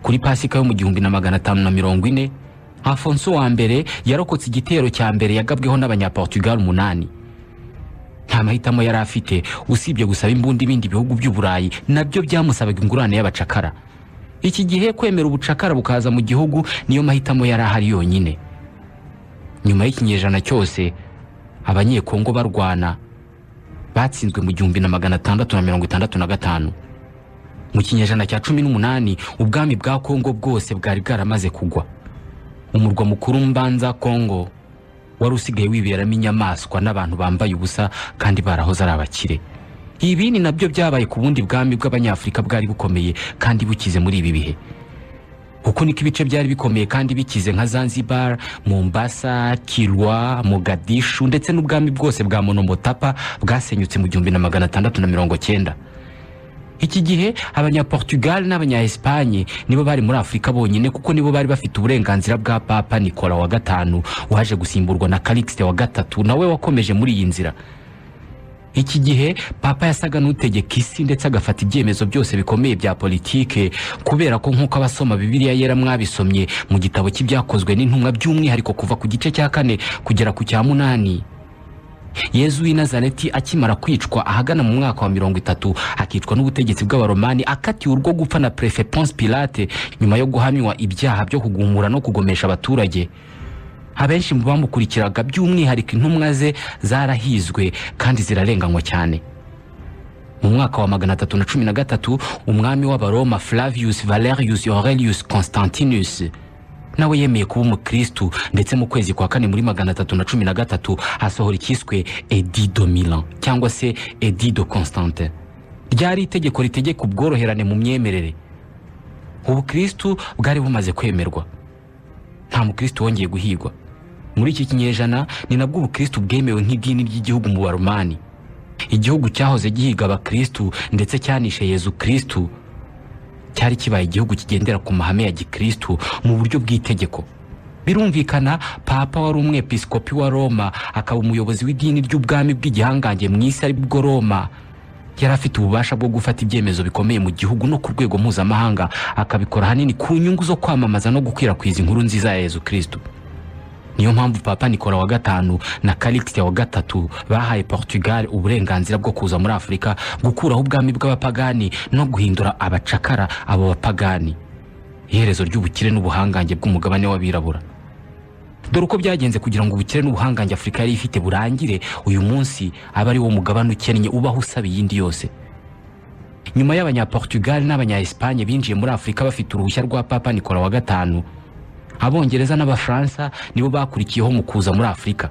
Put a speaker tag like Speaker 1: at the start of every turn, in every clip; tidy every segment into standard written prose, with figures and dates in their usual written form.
Speaker 1: Kuri Pasika yo mu 1540, Afonso wa mbere yarokotse igitero cya mbere yagabweho n'Abanyaportugal umunani. Nta mahitamo yari afite usibye gusaba imbunda ibindi bihugu by'Uburayi, nabyo byamusabaga ingurane y'abacakara. Iki gihe kwemera ubucakara bukaza mu gihugu niyo mahitamo yari ahari yonyine. Nyuma y'ikinyejana cyose Abanyekongo barwana, batsinzwe mu 1665. Mu kinyejana cya 18, ubwami bwa Kongo bwose bwari bwaramaze kugwa. Umurwa mukuru Mbanza Kongo wari usigaye wiberamo inyamaswa n'abantu bambaye ubusa kandi barahoze ari abakire. Ibi ni nabyo byabaye ku bundi bwami bw'Abanyafurika bwari bukomeye kandi bukize muri ibi bihe. Uko niko ibice byari bikomeye kandi bikize nka Zanzibar, Mombasa, Kilwa, Mogadishu ndetse n'ubwami bwose bwa Monomotapa bwasenyutse mu 1690. Iki gihe Abanyaportugal n'Abanya-Espagne nibo bari muri Afurika bonyine, kuko nibo bari bafite uburenganzira bwa Papa Nikola wa gatanu, waje gusimburwa na Calixte wa gatatu, nawe wakomeje muri iyi nzira. Iki gihe Papa yasaga n'utegeka isi ndetse agafata ibyemezo byose bikomeye bya politike, kubera ko nk'uko abasoma Bibiliya Yera mwabisomye mu gitabo cy'Ibyakozwe n'Intumwa, by'umwihariko kuva ku gice cya kane kugera ku cya munani, Yezu w'i Nazareti akimara kwicwa ahagana mu mwaka wa 30, akicwa n'ubutegetsi bw'Abaromani, akatiwe urwo gupfa na Préfet Ponce Pilate nyuma yo guhamywa ibyaha byo kugumura no kugomesha abaturage, abenshi mu bamukurikiraga, by'umwihariko intumwa ze, zarahizwe kandi zirarenganywa cyane. Mu mwaka wa 313, umwami w'Abaroma Flavius Valerius Aurelius Constantinus nawe yemeye kuba umukristu, ndetse mu kwezi kwa kane muri 313 hasohora icyiswe Édit de Milan cyangwa se Édit de Constantin. Ryari itegeko ritegeka ubworoherane mu myemerere. Ubukristu bwari bumaze kwemerwa, nta mukristu wongeye guhigwa. Muri iki kinyejana ni nabwo ubukristu bwemewe nk'idini ry'igihugu mu Baromani. Igihugu cyahoze gihiga abakristu ndetse cyanishe Yezu Kristu cyari kibaye igihugu kigendera ku mahame ya gikristu mu buryo bw'itegeko. Birumvikana, Papa wari umwepiskopi wa Roma, akaba umuyobozi w'idini ry'ubwami bw'igihangange mu isi ari bwo Roma, yari afite ububasha bwo gufata ibyemezo bikomeye mu gihugu no ku rwego mpuzamahanga, akabikora ahanini ku nyungu zo kwamamaza no gukwirakwiza inkuru nziza ya Yezu Kristu. Niyo mpamvu Papa Nikola wa gatanu na Calixte wa gatatu bahaye Portugal uburenganzira bwo kuza muri Afurika, gukuraho ubwami bw'abapagani no guhindura abacakara abo bapagani. Iherezo ry'ubukire n'ubuhangange bw'umugabane w'abirabura. Dore uko byagenze kugira ngo ubukire n'ubuhangange Afurika yari ifite burangire, uyu munsi abe ari wo mugabane ukennye ubaho usaba iyindi yose. Nyuma y'Abanyaportugal n'Abanya-Espagne binjiye muri Afurika bafite uruhushya rwa Papa Nikola wa gatanu, Abongereza n'Abafaransa nibo bakurikiyeho mu kuza muri Afurika.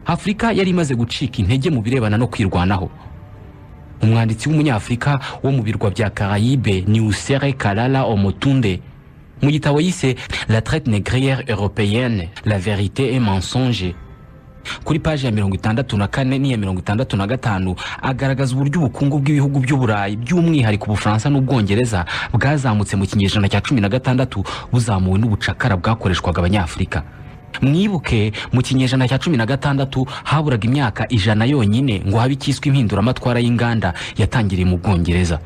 Speaker 1: Afurika yari imaze gucika intege mu birebana no kwirwanaho. Umwanditsi w'Umunyafurika wo mu birwa bya Caraïbe, Niusere Kalala Omotunde, mu gitabo yise "La traite négrière européenne, la vérité et mensonge", kuri paji ya 64 n'iya 65, agaragaza uburyo ubukungu bw'ibihugu by'Uburayi, by'umwihariko Ubufaransa n'Ubwongereza, bwazamutse mu kinyejana cya 16, buzamuwe n'ubucakara bwakoreshwaga Abanyafurika. Mwibuke, mu kinyejana cya 16 haburaga imyaka 100 yonyine ngo habe icyiswe impinduramatwara y'inganda yatangiriye mu Bwongereza.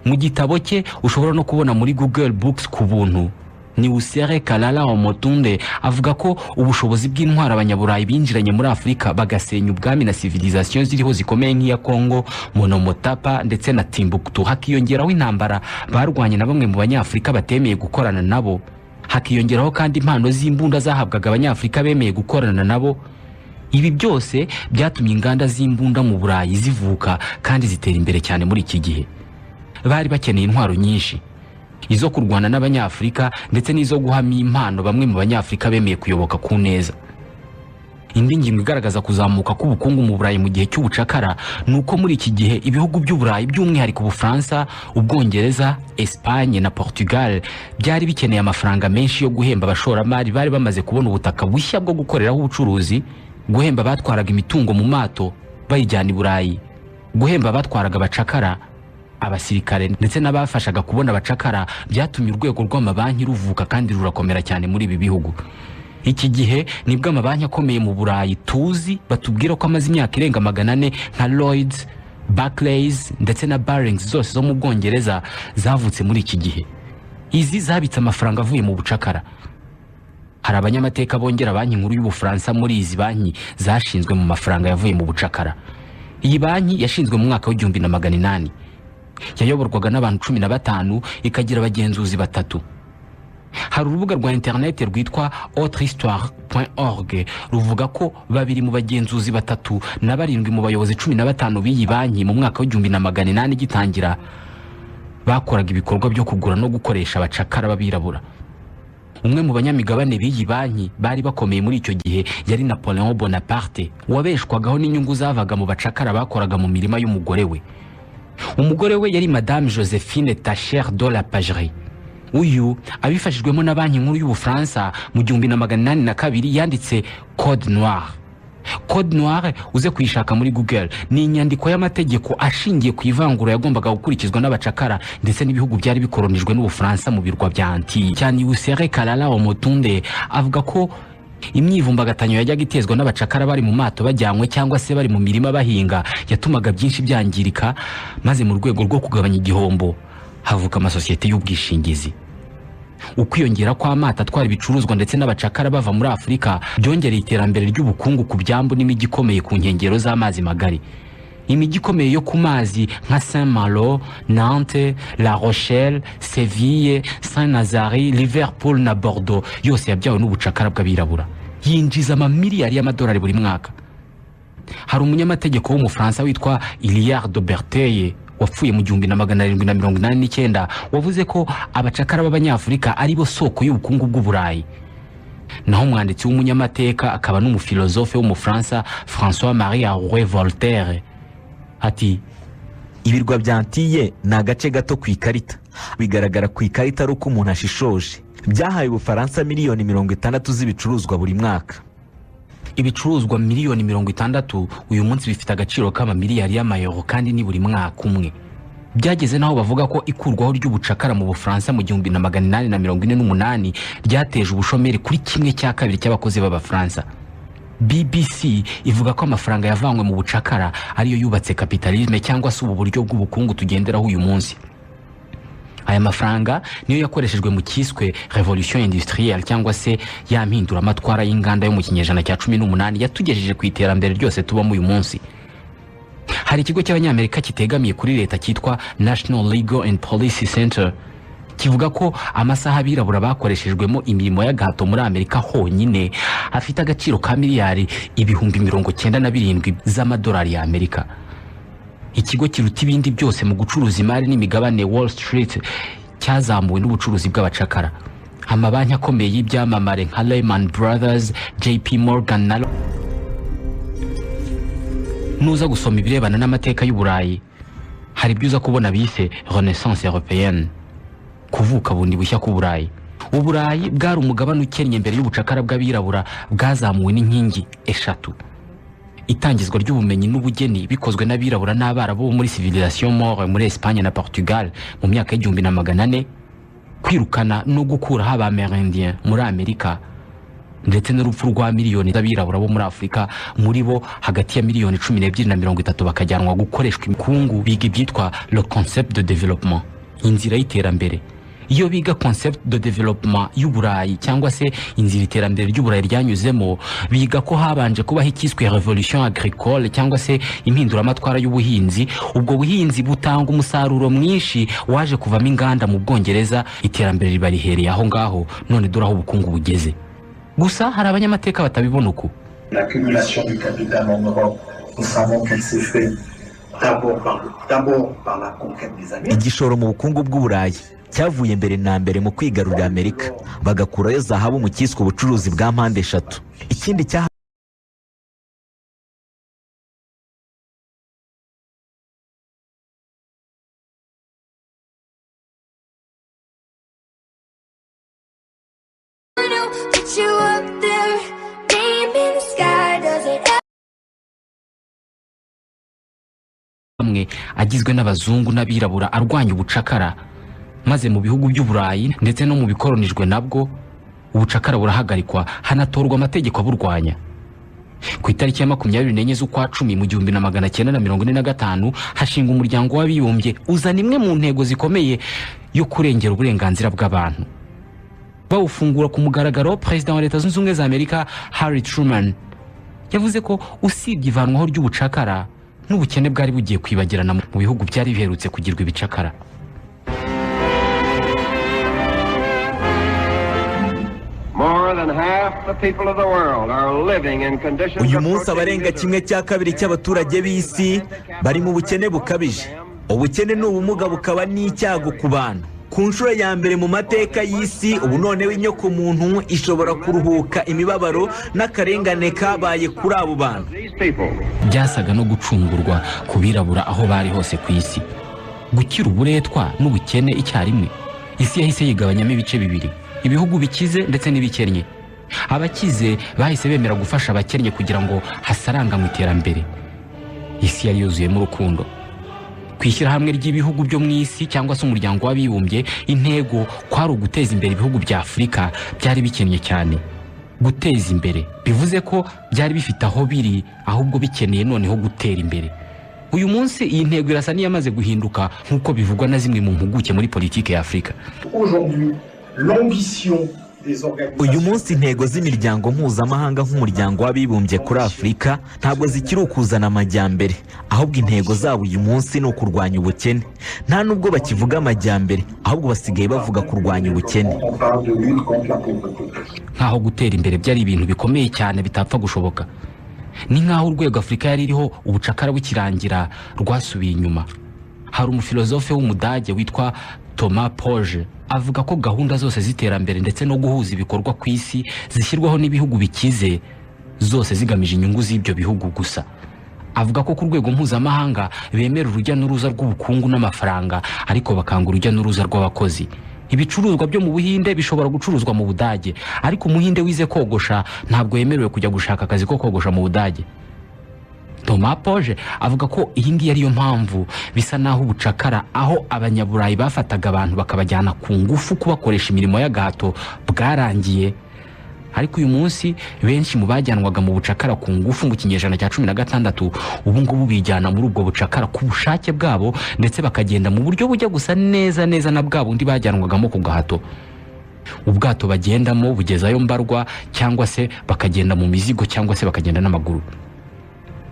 Speaker 1: Mu gitabo cye ushobora no kubona muri Google Books ku buntu, Niusere Kalala Omotunde avuga ko ubushobozi bw'intwaro Abanyaburayi binjiranye muri Afurika, bagasenya ubwami na civilisation ziriho zikomeye nk'iya Congo, Monomotapa ndetse na Timbuktu, hakiyongeraho intambara barwanye na bamwe mu Banyafurika batemeye gukorana nabo, hakiyongeraho kandi impano z'imbunda zahabwaga Abanyafurika bemeye gukorana nabo, ibi byose byatumye inganda z'imbunda mu Burayi zivuka kandi zitera imbere cyane. Muri iki gihe bari bakeneye intwaro nyinshi, izo kurwana n'Abanyafurika ndetse n'izo guhama impano bamwe mu Banyafurika bemeye kuyoboka ku neza. Indi ngingo igaragaza kuzamuka k'ubukungu mu Burayi mu gihe cy'ubucakara ni uko muri iki gihe ibihugu by'Uburayi, by'umwihariko Ubufaransa, Ubwongereza, Espagne na Portugal, byari bikeneye amafaranga menshi yo guhemba abashoramari bari bamaze kubona ubutaka bushya bwo gukoreraho ubucuruzi, guhemba abatwaraga imitungo mu mato bayijyana i Burayi, guhemba abatwaraga abacakara, abasirikare ndetse n'abafashaga kubona abacakara. Byatumye urwego rw'amabanki ruvuka kandi rurakomera cyane muri ibi bihugu. Iki gihe nibwo amabanki akomeye mu Burayi tuzi batubwira ko amaze imyaka irenga 400, nka Lloyds, Barclays ndetse na Barings zose zo mu Bwongereza, zavutse muri iki gihe. Izi zabitse amafaranga avuye mu bucakara. Hari abanyamateka bongera Banki Nkuru y'Ubufaransa muri izi banki zashinzwe mu mafaranga yavuye mu bucakara. Iyi banki yashinzwe mu mwaka w'1800, yayoborwaga n'abantu 15, ikagira abagenzuzi 3. Hari urubuga rwa interineti rwitwa autrehistoire.org ruvuga ko 2 mu bagenzuzi 3 na 7 mu bayobozi 15 b'iyi banki mu mwaka w'1800 igitangira bakoraga ibikorwa byo kugura no gukoresha abacakara b'abirabura. Umwe mu banyamigabane b'iyi banki bari bakomeye muri icyo gihe yari Napoleon Bonaparte, wabeshwagaho n'inyungu zavaga mu bacakara bakoraga mu mirima y'umugore we. Umugore we yari Madame Josephine Tascher de la Pagerie. Uyu abifashijwemo na Banki Nkuru y'Ubufaransa mu 1802 yanditse Code Noir. Code Noir uze kuyishaka muri Google, ni inyandiko y'amategeko ashingiye ku ivangura yagombaga gukurikizwa n'abacakara ndetse n'ibihugu byari bikoronijwe n'Ubufaransa mu birwa bya Antilles. Cyane Usere Kalala Omotunde avuga ko imyivumbagatanyo yajyaga itezwa n'abacakara bari mu mato bajyanywe cyangwa se bari mu mirima bahinga yatumaga byinshi byangirika, maze mu rwego rwo kugabanya igihombo havuka amasosiyete y'ubwishingizi. Ukwiyongera kw'amato atwara ibicuruzwa ndetse n'abacakara bava muri Afurika byongereye iterambere ry'ubukungu ku byambu n'imijyi ikomeye ku nkengero z'amazi magari. Imijyi ikomeye yo ku mazi nka Saint-Malo, Nantes, La Rochelle, Seville, Saint-Nazaire, Liverpool na Bordeaux yose yabyawe n'ubucakara bw'abirabura, yinjiza amamiliyari y'amadolari buri mwaka. Hari umunyamategeko w'Umufaransa witwa Iliard de Berteye wapfuye mu 1789 wavuze ko abacakara b'Abanyafurika ari bo soko y'ubukungu bw'Uburayi. Naho umwanditsi w'umunyamateka akaba n'umufilozofe w'Umufaransa François-Marie Arouet Voltaire ati:
Speaker 2: Ibirwa bya Antilles ni agace gato ku ikarita, bigaragara ku ikarita ari uko umuntu ashishoje. Byahaye Ubufaransa miliyoni 60 z'ibicuruzwa buri mwaka.
Speaker 1: Ibicuruzwa miliyoni 60 uyu munsi bifite agaciro k'amamiliyari y'amayero, kandi ni buri mwaka umwe. Byageze naho bavuga ko ikurwaho ry'ubucakara mu Bufaransa mu 1848 ryateje ubushomeri kuri 1/2 cy'abakozi b'Abafaransa. BBC ivuga ko amafaranga yavanywe mu bucakara ariyo yubatse kapitalisme cyangwa se ubu buryo bw'ubukungu tugenderaho uyu munsi. Aya mafaranga niyo yakoreshejwe mu kiswe revolution industrielle cyangwa se ya mpinduramatwara y'inganda yo mu kinyejana cya 18 yatugejeje ku iterambere ryose tubamo uyu munsi. Hari ikigo cy'Abanyamerika kitegamiye kuri leta cyitwa National Legal and Policy Center kivuga ko amasaha abirabura bakoreshejwemo imirimo y'agahato muri Amerika honyine afite agaciro ka miliyari 97,000 z'amadolari ya Amerika. Ikigo kiruta ibindi byose mu gucuruza imari n'imigabane Wall Street cyazamuwe n'ubucuruzi bw'abacakara. Amabanki akomeye y'ibyamamare nka Lehman Brothers, JP Morgan na nuza gusoma ibirebana n'amateka y'Uburayi hari ibyo uza kubona bise Renaissance européenne, kuvuka bundi bushya ku Burayi. Uburayi bwari umugabane ukennye mbere y'ubucakara bw'abirabura bwazamuwe n'inkingi 3: itangizwa ry'ubumenyi n'ubugeni bikozwe n'abirabura n'abarabu bo muri civilisation more muri Espagne na Portugal mu myaka y'1400, kwirukana no gukuraho Abamerindien muri Amerika, ndetse n'urupfu rwa miliyoni z'abirabura bo muri Afurika, muri bo hagati ya miliyoni 12 na 30 bakajyanwa gukoreshwa imikungu biga ibyitwa le concept de développement, inzira y'iterambere. Iyo biga concept de développement y'Uburayi cyangwa se inzira iterambere ry'Uburayi ryanyuzemo, biga ko habanje kubaho ikiswe revolution agricole cyangwa se impinduramatwara y'ubuhinzi. Ubwo buhinzi butanga umusaruro mwinshi waje kuvamo inganda mu Bwongereza, iterambere riba rihereye aho ngaho. None dore aho ubukungu bugeze. Gusa hari abanyamateka batabibona uku.
Speaker 3: L'accumulation du capital en Europe, nous savons qu'elle s'est faite d'abord par la conquête des Amériques.
Speaker 2: Igishoro mu bukungu bw'Uburayi cyavuye mbere na mbere mu kwigarurira Amerika, bagakurayo zahabu mu kiswe ubucuruzi bwa mpande 3. Ikindi cyaha
Speaker 4: Put you up there, name in the sky, does it
Speaker 1: amwe agizwe n'abazungu n'abirabura arwanya ubucakara, maze mu bihugu by'Uburayi ndetse no mu bikoronijwe nabwo ubucakara burahagarikwa, hanatorwa amategeko aburwanya. Ku itariki ya 24 z'ukwa 10 mu 1945 hashinga umuryango w'abibumbye uzana imwe mu ntego zikomeye yo kurengera uburenganzira bw'abantu. Bawufungura ku mugaragaro, Perezida wa Leta Zunze Ubumwe za Amerika Harry Truman yavuze ko usibye ivanwaho ry'ubucakara n'ubukene bwari bugiye kwibagirana mu bihugu byari biherutse kugirwa ibicakara.
Speaker 2: Uyu munsi abarenga 1/2 cy'abaturage b'isi bari mu bukene bukabije. Ubukene ni ubumuga bukaba n'icyago ku bantu. Ku nshuro ya mbere mu mateka y'isi, ubu noneho inyoko muntu ishobora kuruhuka imibabaro n'akarengane kabaye kuri abo bantu.
Speaker 1: Byasaga no gucungurwa ku birabura aho bari hose ku isi. Gukira uburetwa n'ubukene icyarimwe. Isi yahise yigabanyamo ibice bibiri, ibihugu bikize ndetse n'ibikennye. Abakize bahise bemera gufasha abakennye kugira ngo hasaranganywe iterambere. Isi yari yuzuyemo urukundo. Ku ishyirahamwe ry'ibihugu byo mu isi cyangwa se umuryango w'abibumbye, intego kwari uguteza imbere ibihugu bya Afurika byari bikennye cyane. Guteza imbere bivuze ko byari bifite aho biri, ahubwo bikeneye noneho gutera imbere. Uyu munsi iyi ntego irasa n'iyamaze guhinduka nk'uko bivugwa na zimwe mu mpuguke muri politike ya Afurika.
Speaker 2: Uyu munsi intego z'imiryango mpuzamahanga nk'umuryango w'abibumbye kuri Afurika ntabwo zikiri ukuzana amajyambere, ahubwo intego zabo uyu munsi ni ukurwanya ubukene. Nta nubwo bakivuga amajyambere, ahubwo basigaye bavuga kurwanya ubukene.
Speaker 1: Nkaho gutera imbere byari ibintu bikomeye cyane bitapfa gushoboka. Ni nkaho urwego Afurika yari iriho ubucakara bukirangira rwasubiye inyuma. Hari umufilozofe w'Umudage witwa Thomas Poge avuga ko gahunda zose z'iterambere ndetse no guhuza ibikorwa ku isi zishyirwaho n'ibihugu bikize zose zigamije inyungu z'ibyo bihugu gusa. Avuga ko ku rwego mpuzamahanga bemera urujya n'uruza rw'ubukungu n'amafaranga, ariko bakanga urujya n'uruza rw'abakozi. Ibicuruzwa byo mu Buhinde bishobora gucuruzwa mu Budage, ariko Umuhinde wize kogosha ntabwo yemerewe kujya gushaka akazi ko kogosha mu Budage. Thomas Poge avuga ko iyi ngiyi ariyo mpamvu bisa naho ubucakara, aho abanyaburayi bafataga abantu bakabajyana ku ngufu kubakoresha imirimo y'agahato, bwarangiye. Ariko uyu munsi benshi mu bajyanwaga mu bucakara ku ngufu mu kinyejana cya 16 ubu ngubu bijyana muri ubwo bucakara ku bushake bwabo, ndetse bakagenda mu buryo bujya gusa neza neza na bwa bundi bajyanwagamo ku gahato. Ubwato bagendamo bugezayo mbarwa, cyangwa se bakagenda mu mizigo, cyangwa se bakagenda n'amaguru.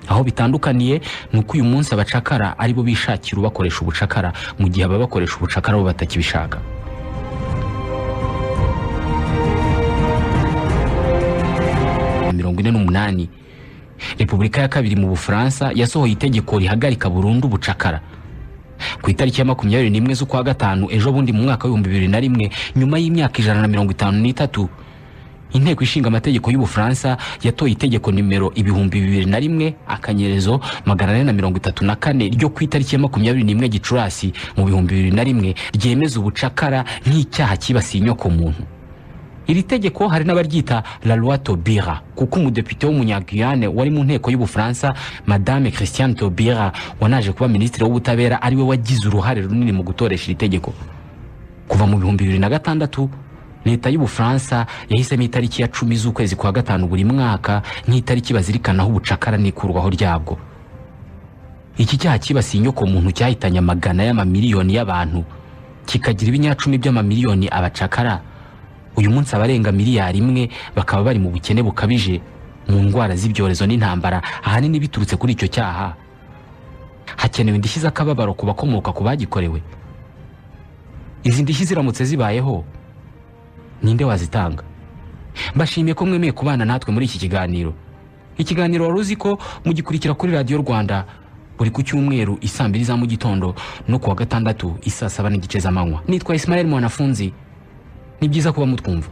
Speaker 1: Aho bitandukaniye ni uko uyu munsi abacakara aribo bishakira ubakoresha ubucakara, mu gihe ababakoresha ubucakara bo batakibishaka. 48 Repubulika ya kabiri mu Bufaransa yasohoye itegeko rihagarika burundu ubucakara. Ku itariki ya 21 z'ukwa gatanu ejo bundi mu mwaka wa 2001, nyuma y'imyaka 153, Inteko ishinga amategeko y'Ubufaransa yatoye itegeko nimero 2001-434 ryo ku itariki ya 21 Gicurasi mu 2001 ryemeza ubucakara nk'icyaha cyibasiye inyoko muntu. Iri tegeko hari n'abaryita la loi Taubira, kuko umudepite w'umunyaguyane wari mu nteko y'Ubufaransa Madame Christiane Taubira wanaje kuba minisitiri w'ubutabera ariwe wagize uruhare runini mu gutoresha iri tegeko. Kuva mu 2006 Leta y'Ubufaransa yahisemo itariki ya 10 z'ukwezi kwa gatanu buri mwaka nk'itariki bazirikanaho ubucakara n'ikurwaho ryabwo. Iki cyaha cyibasiye inyoko muntu cyahitanye amagana y'amamiliyoni y'abantu, kikagira ibinyacumi by'amamiliyoni abacakara. Uyu munsi abarenga miliyari 1 bakaba bari mu bukene bukabije, mu ndwara z'ibyorezo n'intambara, ahanini biturutse kuri icyo cyaha. Hakenewe indishyi z'akababaro ku bakomoka ku bagikorewe. Izi ndishyi ziramutse zibayeho, ninde wazitanga? Mbashimiye ko mwemeye kubana natwe muri iki kiganiro. Ikiganiro wari uzi ko mugikurikira kuri Radio Rwanda buri ku cyumweru isaa 2 za mu gitondo no kuwa gatandatu isaa 7:30 z'amanywa. Nitwa Ismael Mwanafunzi. Ni byiza kuba mutwumva.